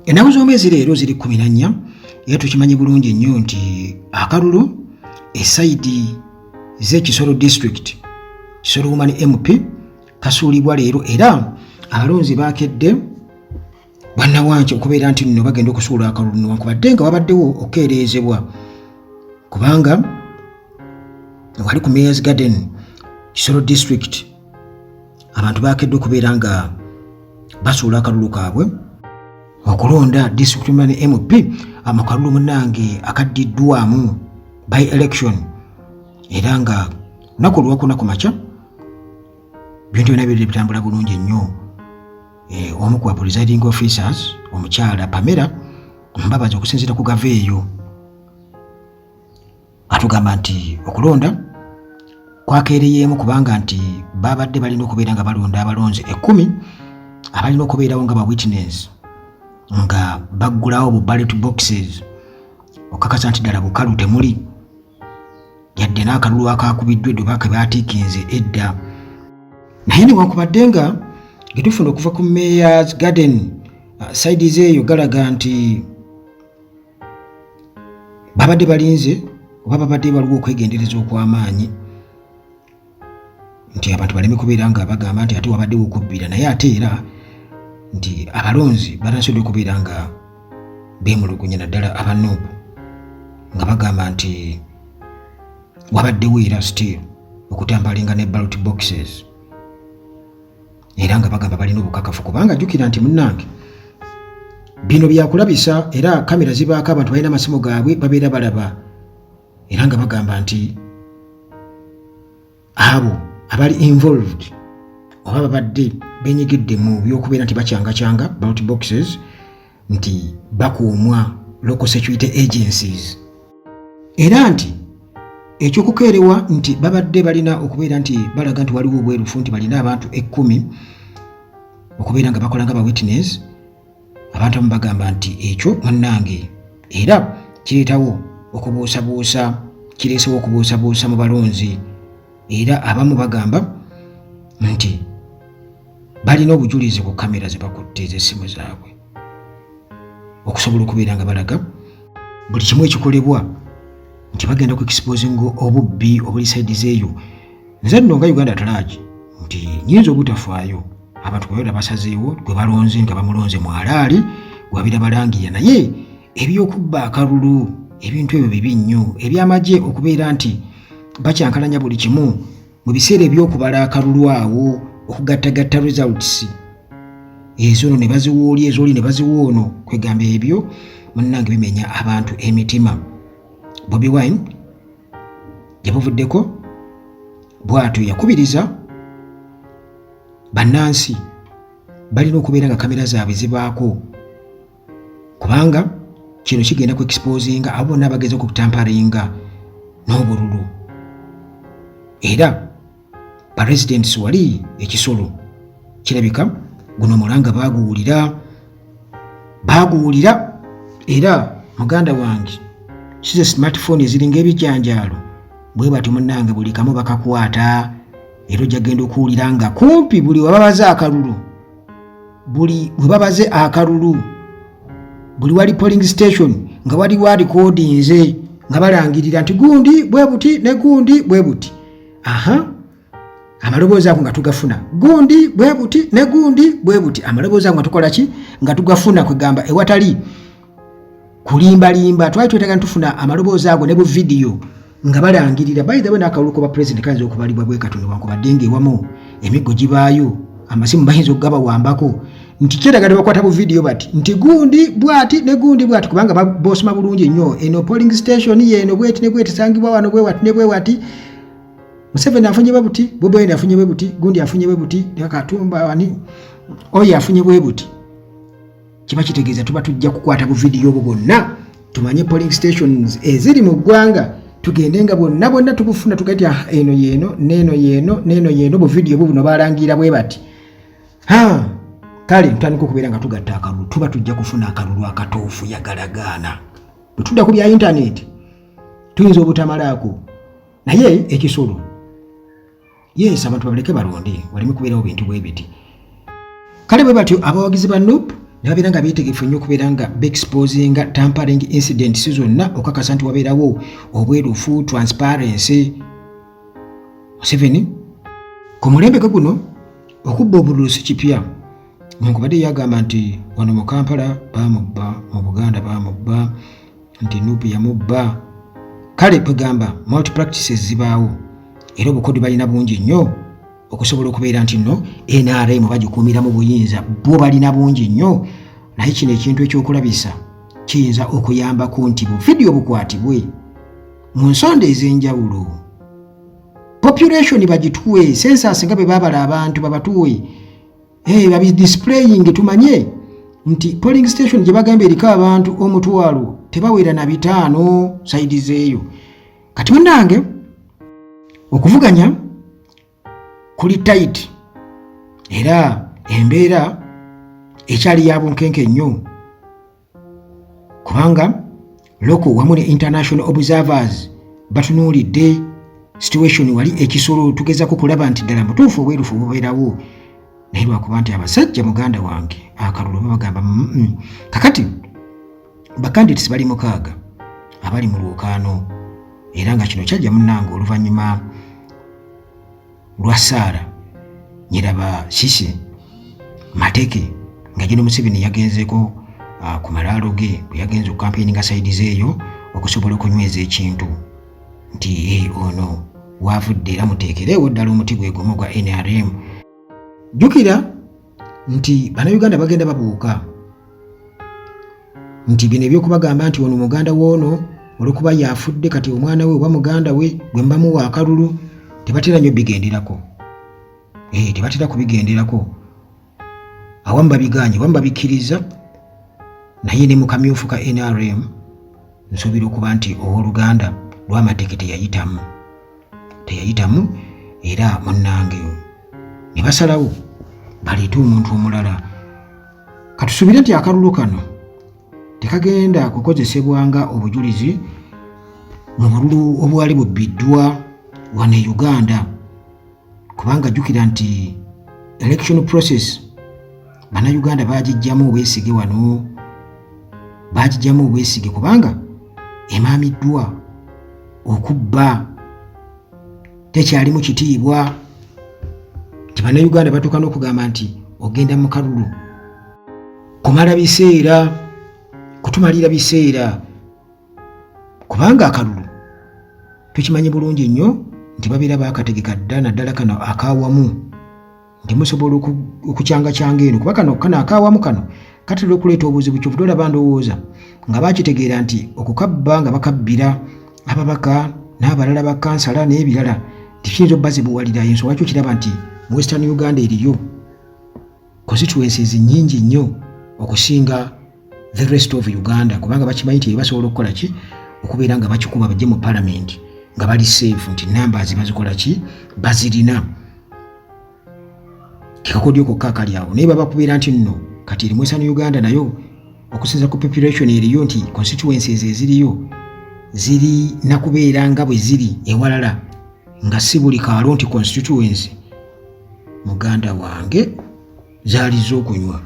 Ennaku z'omwezi leero ziri 14, era tukimanyi bulungi nnyo nti akalulu esayidi z'e Kisoro District, Kisoro Woman MP, kasuulibwa leero, era abalonzi bakedde bwannawanki okubeera nti nno bagenda okusuula akalulu, newankubadde nga wabaddewo okukeereezebwa, kubanga wali ku Mayors Garden, Kisoro District, abantu bakedde okubeera nga basuula akalulu kaabwe okulonda District Woman MP amakalulu munange akaddiddwamu by election. Era nga lunaku olwakuna ku makya bintu byonna biri bitambula bulungi nnyo. Omu ku presiding officers, omukyala Pamela Mbabazi, okusinziira ku gava eyo, atugamba nti okulonda kwakeereyeemu kubanga nti babadde balina okubeera nga balonda abalonzi 10 abalina okubeerawo nga ba witness, nga baggulawo bu ballot boxes okakasa nti ddala bukalu temuli yadde n'akalulu akakubiddwa edda oba ke baatiikinze edda. Naye newankubadde nga getufuna okuva ku Mayors Garden sides eyo galaga nti babadde balinze oba babadde waliwo okwegendereza okw'amaanyi nti abantu baleme kubeera nga bagamba nti ate wabaddewo okubbira, naye ate era nti abalonzi batansobodde okubeera nga beemulugunya, naddala aba NUP, nga bagamba nti wabaddewo era still okutampalinga ne ballot boxes, era nga bagamba balina obukakafu, kubanga jjukira nti munnange bino byakulabisa era kamera zibaako, abantu balina amasimu gaabwe babeera balaba, era nga bagamba nti abo abali involved oba babadde benyigidde mu byokubeera nti bakyangakyanga ballot boxes nti bakuumwa local security agencies, era nti ekyokukeerewa nti babadde balina okubeera nti balaga nti waliwo obwerufu nti balina abantu 10 okubeera nga bakola nga ba witness. Abantu abamu bagamba nti ekyo munnange era kireetawo okubuusabuusa, kireesewo okubuusabuusa mu balonzi, era abamu bagamba nti balina obujulizi ku kamera ze bakutte ez'essimu zaabwe okusobola okubeera nga balaga buli kimu ekikolebwa, nti bagenda ku exposing obubbi obuli sides eyo. Nze nno nga Uganda at Large nti nyinza obutafaayo abantu kubeera basazeewo gwe balonze nga bamulonze mwalaali gwabira balangirira, naye ebyokubba akalulu, ebintu ebyo bibi nnyo. Ebyamagye okubeera nti bakyankalanya buli kimu mu biseera ebyokubala akalulu awo, okugattagatta results ezo no ne baziwa oli, ezooli ne baziwa ono, kwegamba ebyo munnange bimenya abantu emitima. Bobi Wine gye buvuddeko bw'atyo yakubiriza bannansi balina okubeera nga kamera zaabwe zibaako, kubanga kino kigenda ku exposinga abo bonna abageza okutamparinga n'obululu. Era ba residents wali e Kisoro kirabika guno omulanga baaguwulira, baaguwulira. Era muganda wange, kize smartphone eziringa ebijanjaalo bwe batyo munnange buli kamu bakakwata, era ojja genda okuwulira nga kumpi buli webabaze akalulu, buli we babaze akalulu, buli wali polling station nga waliwo alikodinze nga balangirira nti gundi bwe buti ne gundi bwe buti. Aha, amaloboozi ago nga tugafuna, gundi bwe buti ne gundi bwe buti, amaloboozi ago nga tukola ki? Nga tugafuna. Kwegamba ewatali kulimbalimba twali twetaaga ntufuna amaloboozi ago ne bu vidiyo nga balangirira. By the way, n'akalulu koba president kayinza okubalibwa bwe katono, wankubadde ng'ewamu emiggo gibaayo, amasimu bayinza okugabawambako, nti kyetaaga tebakwata bu vidiyo bati nti gundi bwati ne gundi bwati, kubanga bosoma bulungi nnyo eno polling station yeeno bweti ne bweti, sangibwa wano bwewati ne bwewati, Museveni afunye bwe buti, Bobi Wine afunye bwe buti, gundi afunye bwe buti, Katumba ani oyo afunye bwe buti. Kiba kitegeeza tuba tujja kukwata bu vidiyo obwo bwonna tumanye polling stations eziri mu ggwanga, tugende nga bwonna bwonna tubufuna, tugatya ah, eno yeeno neeno yeeno neeno yeeno, bu vidiyo bubuno balangira bwe bati. Ha, kale tutandika okubeera nga tugatta akalulu, tuba tujja kufuna akalulu akatuufu. Yagalagaana bwe tudda ku bya intaneti tuyinza obutamalaako, naye e Kisoro, yes, abantu babaleke balonde, waleme kubeerawo bintu bwe biti. Kale bwe batyo abawagizi ba NUP Ne babeera nga beetegefu nnyo okubeera nga beexposinga tampering incidents zonna, okakasa nti wabeerawo obwerufu, transparency. Museveni ku mulembe gwe guno okubba obululu si kipya. Newankubadde yagamba nti wano mu Kampala bamubba, mu Buganda bamubba, nti NUP yamubba, kale kwegamba malpractices zibaawo era obukodi balina bungi nnyo okusobola okubeera nti nno NRM bagikuumira mu buyinza, bo balina bungi nnyo. Naye kino ekintu ekyokulabisa kiyinza okuyambako nti buvidiyo bukwatibwe mu nsonda ez'enjawulo, population bagituwe, census nga bwe babala abantu babatuwe, hey, babidisplaying tumanye nti polling station gye bagamba eriko abantu 10,000 tebawera na 500 side zeeyo. Kati munnange, okuvuganya kuli tight era embeera ekyali ya bunkenke nnyo, kubanga local wamu ne international observers batunuulidde situation wali ekisolo. Tugezako kulaba nti ddala mutuufu obwerufu bubeerawo, naye lwakuba nti abasajja, muganda wange, akalulu babagamba Kakati bacandidates bali 6 abali mu lwokaano, era nga kino kyajja, munnange, oluvannyuma lwa Saara Nyiraba Sisi Mateke nga gino Museveni yagenzeeko ku malaalo ge bwe yagenze okukampeininga side zeeyo okusobola okunyweza ekintu nti hey, ono waavudde era muteekereewo ddala omuti gwe gumu gwa NRM. Jjukira nti Bannayuganda bagenda babuuka nti bino ebyokubagamba nti ono muganda woono olwokuba yafudde, kati omwana we oba muganda we gwe mbamuwa akalulu, tebatera nnyo bigenderako. Tebatera kubigenderako. Awamu babiganye, awamu babikkiriza. Naye ne mu kamyufu ka NRM nsuubira okuba nti owooluganda lw'Amateke teyayitamu, teyayitamu, era munnange ne basalawo baleete omuntu omulala. Katusuubire nti akalulu kano tekagenda kukozesebwa nga obujulizi mu bululu obwali bubbiddwa wano e Uganda, kubanga jjukira nti election process Bannayuganda bagijjamu obwesige wano, bagijjamu obwesige kubanga emaamiddwa okubba, tekyalimu kitiibwa nti Bannayuganda batuuka n'okugamba nti ogenda mu kalulu kumala biseera, kutumalira biseera, kubanga akalulu tukimanyi bulungi nnyo nti babeera bakategeka dda, naddala kano akawamu nti musobola okukyangakyanga eno, kuba kano akawamu kano katera okuleeta obuzibu. Kyovudde olaba ndowooza nga bakitegeera nti okukabba nga bakabbira ababaka n'abalala, bakansala n'ebirala, nti kiyinza obbazibuwalira. Ensonga kyo kiraba nti mu Western Uganda eriyo constituencies nnyingi nnyo okusinga the rest of Uganda, kubanga bakimanyi nti basobola okukola ki, okubeera nga bakikuba bajje mu parliament nga bali safe, nti numbers bazikola ki, bazirina. Kekakodyo kokka akali awo. Naye baba kubeera nti nno kati eri Western Uganda nayo okusinza ku population eriyo, nti constituencies eziriyo ziri nakubeera nga bwe ziri ewalala, nga si buli kaalo nti constituency. Muganda wange, zaali z'okunywa.